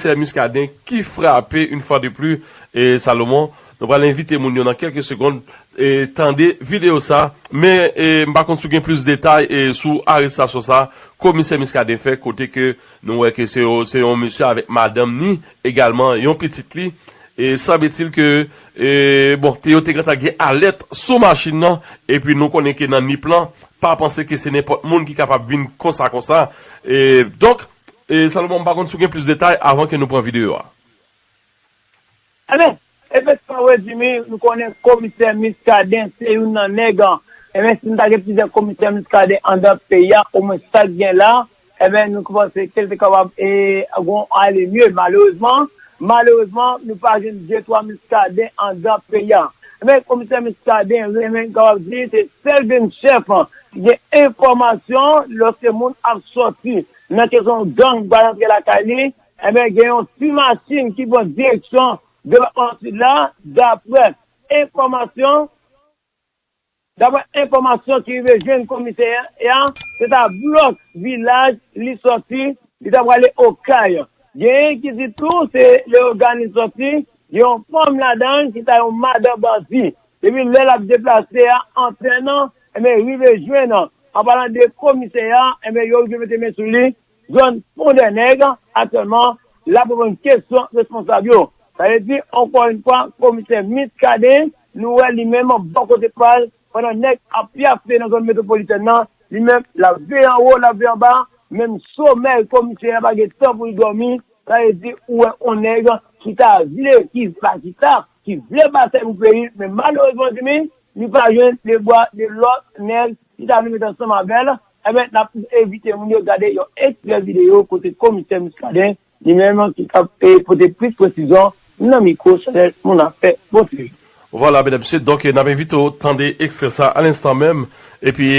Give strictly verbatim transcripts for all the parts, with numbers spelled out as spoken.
Komisè Muscadin ki frape une fois de plus, e Salomon. Nou pral envite moun yo nan kèlke segonn e tande videyo sa. Men e, m pa konn si w gen plis detay e sou arestasyon sa Komisè Muscadin fè, kote ke nou wè ke se yon, se yon mesye avèk madanm ni egalman yon pitit li. E sanbetil ke e, bon, te yo te gentan gen alèt sou machin nan, epi nou konnen ke nan Nip lan, pa panse ke se nenpòt moun ki kapab vin konsa konsa. E donk, e Salomon, m pa konn si w gen plis detay avan ke nou pran videyo a. Ebyen, efektivman, wi, Jimmy, nou konnen komisè Muscadin se youn nan nèg. Ebyen, si nou ta gen plizyè komisè Muscadin anndan peyi a, omwen sa k gen la, ebyen, nou panse ke l te kapab e, gon ale mye. Malerezman, malerezman, nou pa jwenn de twa Muscadin anndan peyi a. Ebyen, komisè Muscadin, renmen kapab di, se sèl grenn chèf ki gen enfòmasyon lòske moun ap sòti nan kesyon gang, pa rantre lakay li, Ebyen, gen yon ti machin ki pran direksyon depatman Sid la, daprè enfòmasyon, daprè enfòmasyon ki rive jwenn komisè a, se ta Blòk Vilaj li sòti, li ta prale Okay. Genyen ki di tou se Leyogàn li sòti, gen yon fanm ladan l ki ta yon madan bandi. Depi lè l ap deplase a, antèn nan, ebyen, rive jwenn, an palan de komisè a, ebyen, yo rive mete men sou li, zòn Fondènèg, aktyèlman, l ap reponn kesyon responsab yo. Sa vle di, ankò yon fwa, komisè Muscadin, nou wè li menm bò kote pa l, pandan nèg ap pyafye nan zòn metwopolitèn nan, li menm, l ap veye anwo, l ap veye anba, menm somèy komisè a pa gen tan pou l dòmi, sa vle di, ou wè yon nèg ki ta vle, ki pa, ki ta, ki vle batay pou peyi l, men malerezman, Jimmy, li pa jwenn de bwa de lòt nèg ki ta vle met ansanm avè l, ebyen, n ap envite moun yo gade yon ekstrè videyo kote komisè Muscadin, li menm, ki t ap, e, pote plis presizyon nan mikwo Chanèl Moun Afè Bon T V. Vwala, medam, mesye, donk, n ap envite w tande ekstrè sa a lenstan menm. Epi,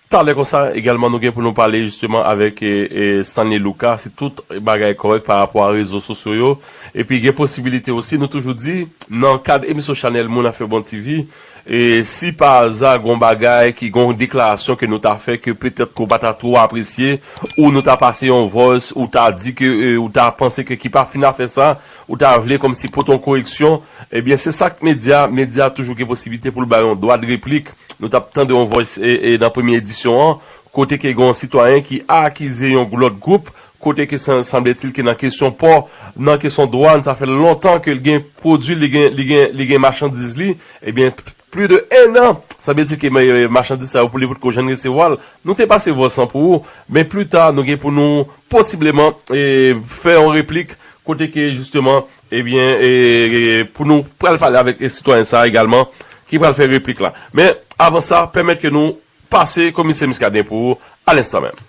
talè konsa, egalman, nou gen pou nou pale, jisteman, avèk, e, e, Stanley Lucas, si tout bagay kòrèk pa rapò a rezo sosyo yo. Epi, gen posibilite osi, nou toujou di, nan kad emisyon Chanèl Moun Afè Bon T V, e si pa aza gon bagay ki gon deklarasyon ke nou ta fè ke petèt ke w pa ta twò apresye, ou nou ta pase yon voice, ou ta di ke, e, ou ta panse ke ki pa fin afè sa, ou ta vle kòmsi pote yon koreksyon, ebyen, se sa k medya, medya toujou gen posiblite pou l bay yon dwa de replik. Nou t ap tande yon voice, e, e, nan premye edisyon an, kote ke gen yon sitwayen ki akize yon lòt gwoup, kote ke san-, sanbletil ke nan kesyon pò, nan kesyon dwàn, sa fè lontan ke l gen pwodui, li gen, li gen, li gen machandiz li, ebyen, plis de en an, sanbletil ke, e, machandiz sa yo pou li potko janm resevwa l. Nou te pase voice lan pou ou, men pli ta, nou gen pou nou posibleman, e, fè yon replik, kote ke, jisteman, ebyen, e, e, pou nou pral pale avèk, e, sitwayen sa a egalman, ki pral fè replik la. Men, avan sa, pèmèt ke nou pase Komisè Muscadin pou ou, a lenstan menm.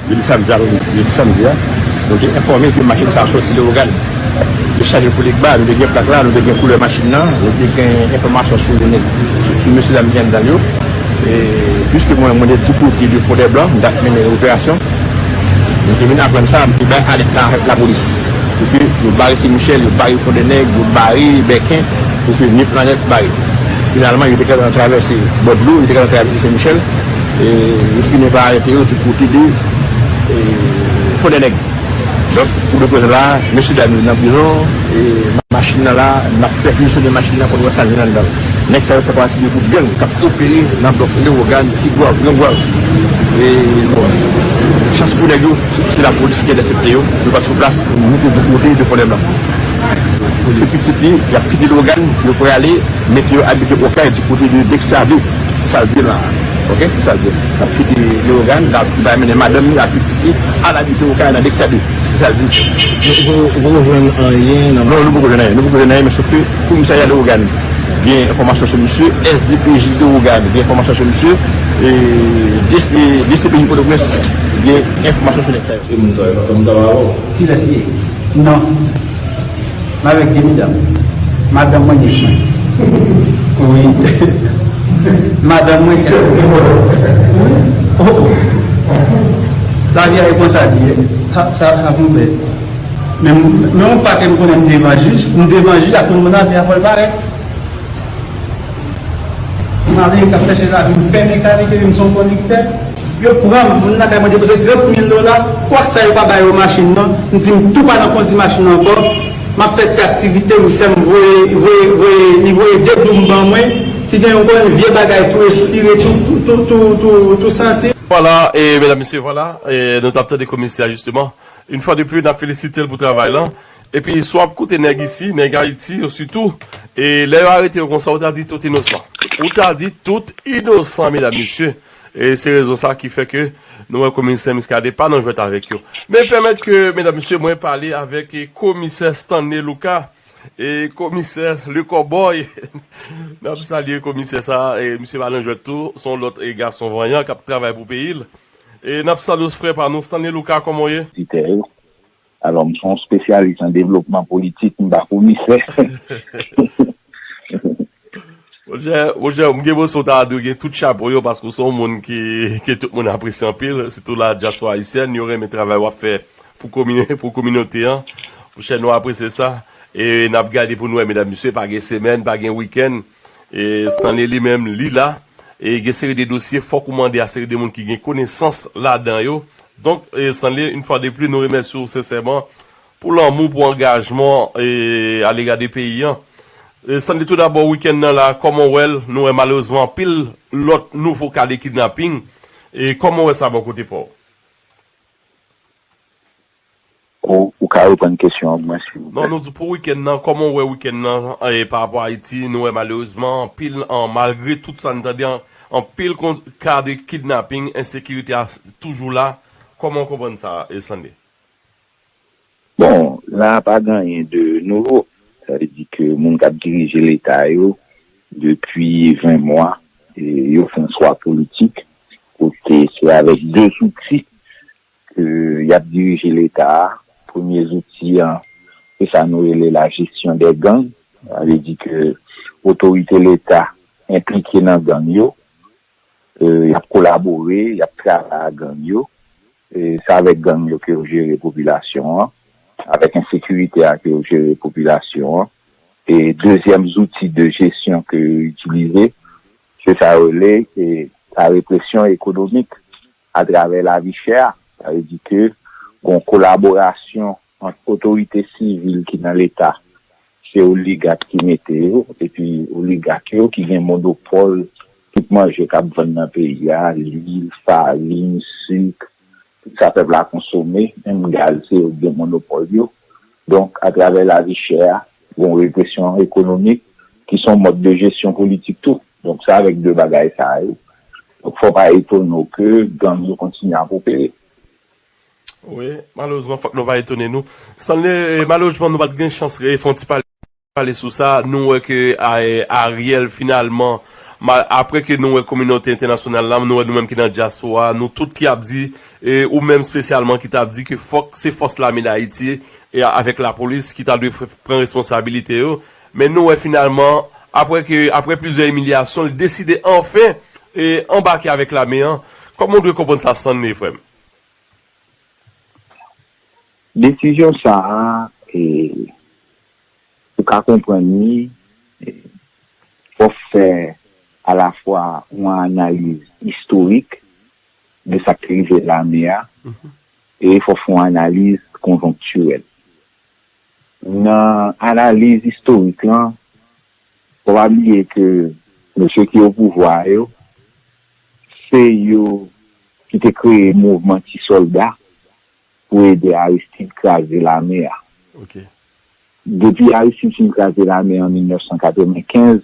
Jodi samdi a, jodi samdi a, nou te enfòme ke machin sa a sòti Leyogàn. Te chaje pou Legba, nou te gen plak la, nou te gen koulè machin nan, nou te gen enfòmasyon sou, sou, sou mesye dam ki anndan l yo. E, piske mwen, mwen te di kote de Fondèblan, m t ap mennen operasyon. Nou te vin aprann sa, m te bay alèt la avèk lapolis. Pou ke yo bare Sen Michèl, yo bare Fondènèg, yo bare Bèken, pou ke Nip lan nèt bare. Finalman, yo te gentan travèse bò dlo, yo te gentan travèse Sen Michèl, e yo fini pa arete yo di kote de, e, Fondènèg. Donk, pou de prezan la, mesye dam yo nan prizon, e machin nan la, n ap pèkizisyone machin nan pou n wè sa k gen anndan l. Nèg sa yo fè pati de gwoup gang k ap opere nan blòk Lewogàn, Ti Gwav, Gran Gwav. E, bon, chans pou nèg yo, se, se lapolis ki entèsepte yo, yo pa t sou plas, nou te di kote de Fondèblan. Se pitit li, y ap kite Lewogàn, yo prale, mete yo abite Okay, di kote de Dexia de. Se sa l di la. Oke? Se sa l di. Y ap kite Lewogàn, l ap, l va mennen madanm li ak pitit li al abite Okay nan Dexia de. Se sa l di. Ou poko jwenn anyen nan... Non, nou poko jwenn anyen. Nou poko jwenn anyen, men sòf ke komisarya Lewogàn gen enfòmasyon sou misye, S D P J Lewogàn gen enfòmasyon sou misye, e D C P J Pòtoprens gen enfòmasyon sou nèg sa yo. Se moun sa yo, pa fè m ta ba ou. Kilès li ye? Non. M avèk de medam. Madanm mwen, nyès mwen. Wi. Madanm mwen, nyès mwen. Wi. Oh, oh. Lavi a, e konsa li ye. Sa, sa, sa konplè. Men, men yon fwa ke m konnen m devan jij, m devan jij, ak moun nan, se afè l parèt. M ale, m t ap chèche lavi, m fè mekanik epi m se yon kondiktè. Yo pran m, moun nan kay mwen depoze trant mil dola, kòb sa yo pa ba yo machin nan, m di m tou pa nan kondi machin nan ankò, m ap fè ti aktivite m, sè m voye, voye, voye, li voye de doum ban mwen, ki gen yon vye bagay tou espire, tou, tou, tou, tou, tou, tou santi. Vwala, e medam, mesye, vwala, e nou t ap tande komisè a, jisteman. Yon fwa de plis, n ap felisite l pou travay lan. Epi, si w ap koute nèg isi, nèg Ayiti yo sitou, e lè yo arete yo konsa, ou ta di tout inosan. Ou ta di tout inosan, medam, mesye. E se rezon sa ki fè ke nou wè komisè Muscadin pa nan jwèt avèk yo. Men pèmèt ke, medam, mesye, mwen pale avèk, e, komisè Stanley Lucas, e komisè Le Cowboy. N ap salye komisè sa, e misye pa nan jwèt tou, se yon lòt, e gason vanyan k ap travay pou peyi l. E n ap salye w, frè pa nou, Stanley Lucas, kòman w ye? Oditè yo. Alò, m se yon espesyalis an devlopman politik, m pa komisè. Monchè, monchè, m gen enpresyon w ta dwe gen tout chapo yo, paske w se yon moun ki, ke tout moun apresye anpil, sitou la dyaspora ayisyèn, yo renmen travay w ap fè pou komine-, pou kominote an. Monchè, nou apresye sa. E n ap gade pou nou wè, medam, mesye, pa gen semèn, pa gen wikenn. E Stanley li menm, li la. E gen seri de dosye, fòk ou mande a seri de moun ki gen konesans ladan yo. Donk, e Stanley, yon fwa de plis, nou remèsye w sensèman pou lanmou, pou angajman, e, alega de peyi an. E Stanley, toudabò, wikenn nan la, kòman w wè l? Nou wè malerezman anpil lòt nouvo ka de kidnaping. E kòman w wè sa bò kote pa w? Ou, ou ka reprann kesyon an pou mwen, silvouplè? Non, nou di pou wikenn nan, kòman w wè wikenn nan, e, pa rapò a Ayiti, nou wè malerezman, anpil, an, malgre tout sa n tande, an, anpil kon-, ka de kidnaping, ensekirite a s-, toujou la. Kòman w konprann sa, e, Stanley? Bon, la pa gen anyen de nouvo. Sa vle di ke moun k ap dirije Leta yo, depi ven mwa, e, yo fè yon swa politik, kote se avèk de zouti ke y ap dirije Leta a. Premye zouti an, se sa nou rele la gestion des gangs. Sa vle di ke otorite Leta enplike nan gang yo, e, y ap kolabore, y ap travay ak gang yo. E, se avèk gang yo ke yo jere popilasyon an, avèk ensekirite a ke yo jere popilasyon an. E dezyèm zouti de jesyon ke yo itilize, se sa yo rele, e, la repression économique. Atravè lavi chè a. Sa vle di ke gon kolaborasyon ant otorite sivil ki nan Leta, se oligak ki mete yo, epi oligak yo ki gen monopòl tout manje k ap vann nan peyi a, lwil, farin, sik, tout sa pèp la konsome, menm gaz, se yo ki gen monopòl yo. Donk, atravè lavi chè a, gon represyon ekonomik ki se yon mòd de jesyon politik tou. Donk, se avèk de bagay sa yo. Donk, fò pa etone w ke gang yo kontinye ap opere. Wi, malerezman, fòk nou pa etone nou. Stanley, e, malerezman, nou pa t gen chans, e, fè yon ti pale, pale sou sa. Nou wè ke, a, e, Ariel, finalman, ma-, apre ke nou wè kominote entènasyonal la, nou wè nou menm ki nan dyaspora, nou tout ki ap di, e, ou menm espesyalman ki t ap di ke fòk se fòs lame Dayiti, e, avèk lapolis ki ta dwe pr-, pran responsabilite yo. Men nou wè finalman, apre ke, apre plizyè imilyasyon, li deside anfen, e, anbake avèk lame an. Kòman w dwe konprann sa, Stanley, frè m? Desizyon sa a, e, ou ka konprann li, e, fò fè alafwa yon analiz istorik de sa k te rive lame a, e fò fè yon analiz konjonktirèl. Nan analiz istorik lan, fò pa bliye ke mesye ki o pouvwa yo, se yo ki te kreye mouvman ti sòlda pou ede Aristide kraze lame a. Ok. Depi Aristide fin kraze lame an mil nèf san katrevenkenz,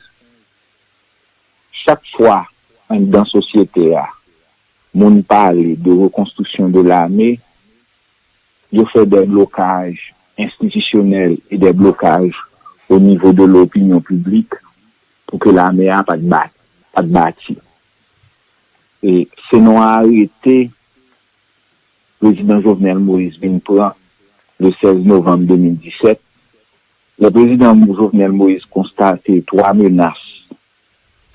chak fwa anndan sosyete a, moun pale de rekonstriksyon de lame, yo fè de blokaj enstitisyonèl e de blokaj o nivo de lopinyon piblik pou ke lame a pa t ba-, pa t bati. E se nan arete prezidan Jovenel Moïse vin pran le sèz novanm de mil disèt, lè prezidan Jovenel Moïse konstate twa menas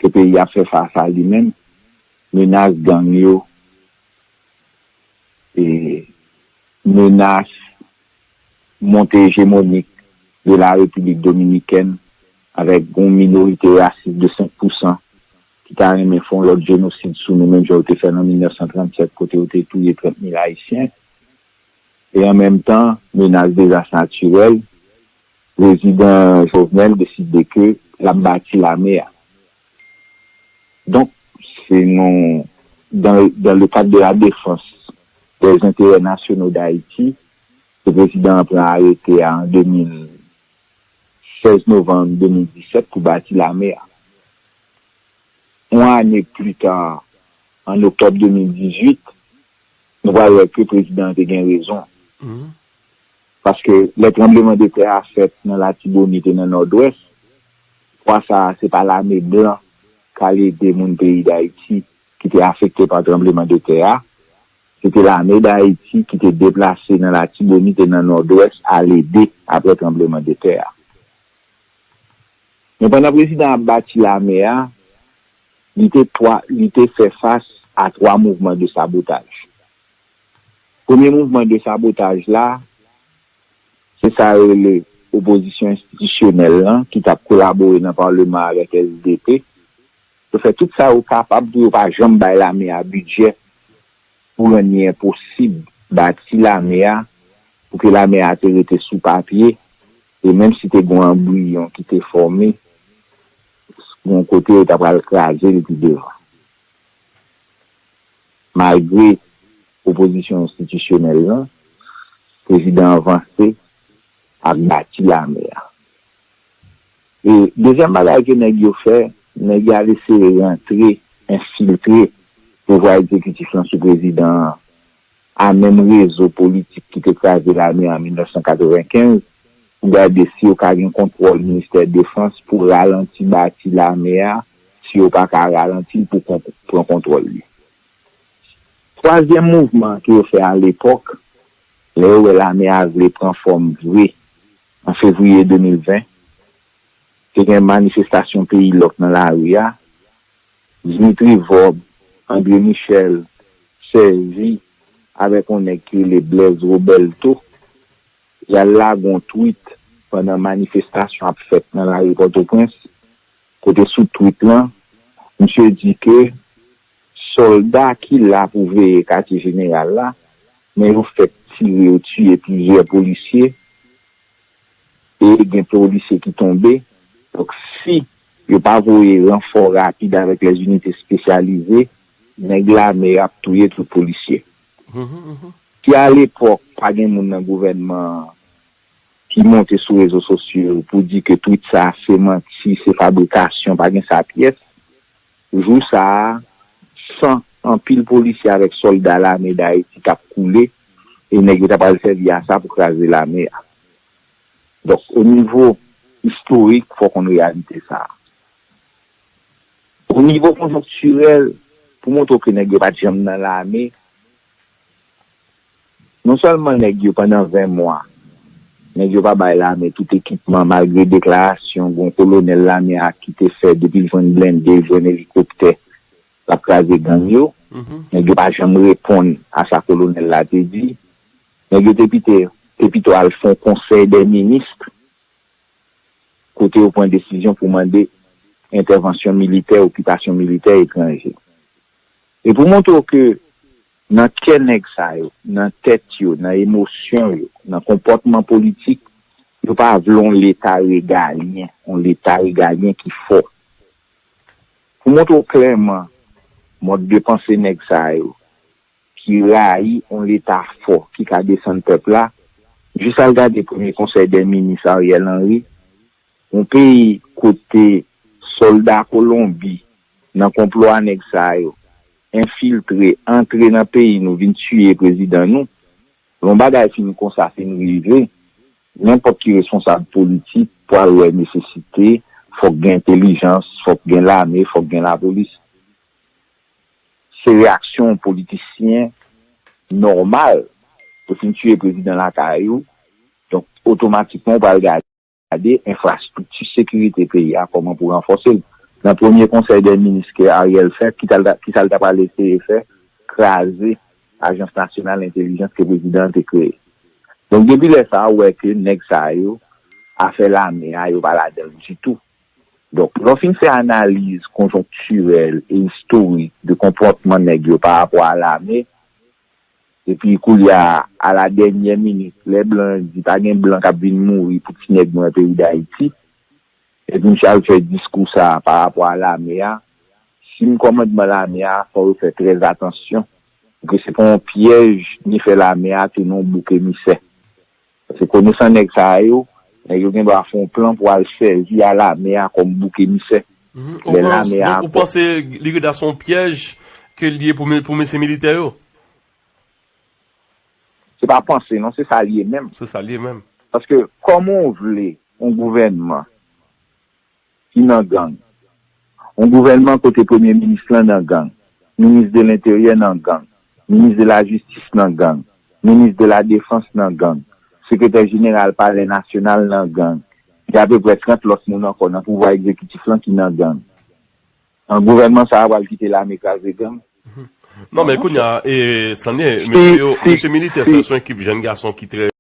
ke peyi a ap fè fas a li menm, menas gang yo, e menas monte ejemonik de la Repiblik Dominikèn avèk yon minorite rasis de senk pousan ki ta renmen fè yon lòt jenosid sou nou, menm jan yo te fè l an mil nèf san trannsèt, kote yo te touye trant mil Ayisyen. E an menm tan, menas dezas natirèl, prezidan Jovenel deside ke l ap bati lame a. Donk, se nan, dans, dans le cadre de la défense des intérêts nationaux d'Haïti, ke prezidan an pran arete a an de mil, sèz novanm de mil disèt pou bati lame a. Yon ane pli ta, an oktòb de mil dizuit, nou pral wè ke prezidan an te gen rezon. Paske lè tranbleman de tè a fèt nan Latibonit e nan Nòdwès, fwa sa a, se pa lame blan k al ede moun peyi Dayiti ki te afekte pa tranbleman de tè a. Se te lame Dayiti ki te deplase nan Latibonit e nan Nòdwès al ede apre tranbleman de tè a. Men pandan prezidan ap bati lame a, li te twa, li te fè fas a twa mouvman de sabotaj. Premye mouvman de sabotaj la, se sa yo rele opozisyon enstitisyonèl lan, ki t ap kolabore nan palman avèk S D P. Yo fè tout sa yo kapab pou yo pa janm bay lame a bidjè, pou rann li enposib bati lame a, pou ke lame a te rete sou papye, e menm si te gen yon anbriyon ki te fòme, yon kote yo ta pral kraze l pi devan. Malgre opozisyon enstitisyonèl lan, prezidan an vanse ak bati lame a. E dezyèm bagay ke nèg yo fè, nèg yo al eseye rantre, enfiltre pouvwa egzekitif lan sou prezidan an, a menm rezo politik ki te kraze lame an mil nèf san katrevenkenz, pou gade si yo ka gen kontwòl ministè defans pou ralanti bati lame a, si yo pa ka ralanti l pou kon, pran kontwòl li. Twazyèm mouvman ke yo fè alepòk, lè yo wè lame a vle pran fòm vre, an fevriye de mil ven, te gen manifestasyon peyi lòk nan lari a, Dimitri Vorbe, André Michel sèvi avèk yon nèg ki rele Blaise Roberto, y al lage yon tweet pandan manifestasyon ap fèt nan lari Pòtoprens, kote sou tweet lan, misye di ke sòlda ki la pou veye katye jeneral la, men yo fèk tire, yo tiye plizyè polisye, e gen polisye ki tonbe. Donk, si yo pa voye ranfò rapid avèk lèzinite espesyalize, nèg lame ap touye tout polisye. Si alepòk, pa gen moun nan gouvènman an ki monte sou rezo sosyo yo pou di ke tweet sa a se manti, se fabrikasyon, pa gen sa pyès, jou sa a, san anpil polisye avèk sòlda lame Dayiti t ap koule, e nèg yo ta pral sèvi a sa pou kraze lame a. Donk, o nivo istorik, fò w konn reyalite sa a. O nivo konjonktirèl, pou montre w ke nèg yo pa t janm nan lame, non sèlman nèg yo pandan ven mwa, nèg yo pa bay lame tout ekipman, malgre deklarasyon yon kolonèl lame a ki te fè depi l jwenn blende, l jwenn elikoptè, l ap kraze gang yo. Nèg yo pa janm reponn a sa kolonèl la te di. Nèg yo te pite, te pito al fè yon konsèy dè minis, kote yo pran desizyon pou mande entèvansyon militè, okipasyon militè etranje. E pou montre w ke nan kè nèg sa yo, nan tèt yo, nan emosyon yo, nan konpòtman politik, yo pa vle yon leta regalyen, yon leta regalyen ki fò. Pou montre w klèman mòd de panse nèg sa yo, ki rayi yon leta fò ki ka desann pèp la, jis al gade premye konsèy dè minis Ariel Henry, yon peyi kote sòlda Kolonbi nan konplo a nèg sa yo enfiltre, antre nan peyi nou, vin tiye prezidan nou. Lè yon bagay fin konsa, fin rive, nenpòt ki responsab politik pral wè nesesite, fòk gen entèlijans, fòk gen lame, fòk gen lapolis. Se reyaksyon yon politisyen nòmal. Ou fin tiye prezidan lakay ou, donk otomatikman ou pral gade enfrastrikti sekirite peyi a, kòman pou ranfòse l. Nan premye konsèy dè minis ke Ariel fè, ki sa l ta, ki sa l ta pral eseye fè? Kraze Ajans Nasyonal Entèlijans ke prezidan an te kreye. Donk, depi lè sa a, ou wè ke nèg sa yo, afè lame a, yo pa ladan l ditou. Donk, lè w fin fè analiz konjonktirèl e istorik de konpòtman nèg yo pa rapò a lame, epi koulye a, a la dènyè minit, lè blan di pa gen blan k ap vin mouri pou ti nèg nwè peyi Dayiti, epi misye al fè diskou sa a pa rapò a lame a, si m kòmandman lame a, fò yo fè trè atansyon, pou ke se pa yon pyèj ni fè lame a tounen yon bouk emisè. Paske konesan nèg sa a yo, nèg yo gen dwa fè yon plan pou al sèvi a lame a kòm bouk emisè. Mhm. Ou, lè ou, lame a ou, ou panse li reda se yon pyèj ke l ye pou, pou mesye militè yo? Se pa panse, non, se sa l ye menm. Se sa l ye menm. Paske kòman w vle yon gouvènman ki nan gang, yon gouvènman kote premye minis lan nan gang, minis de lenteryè nan gang, minis de lajistis nan gang, minis de ladefans nan gang, sekretè jeneral palè nasyonal nan gang, gen apeprè trant lòt moun ankò nan pouvwa egzekitif lan ki nan gang. An gouvènman sa a pral kite lame kraze gang? Non, men kounye a, e, Sané, mesye yo, mesye militè sa yo, se yon ekip jèn gason ki trè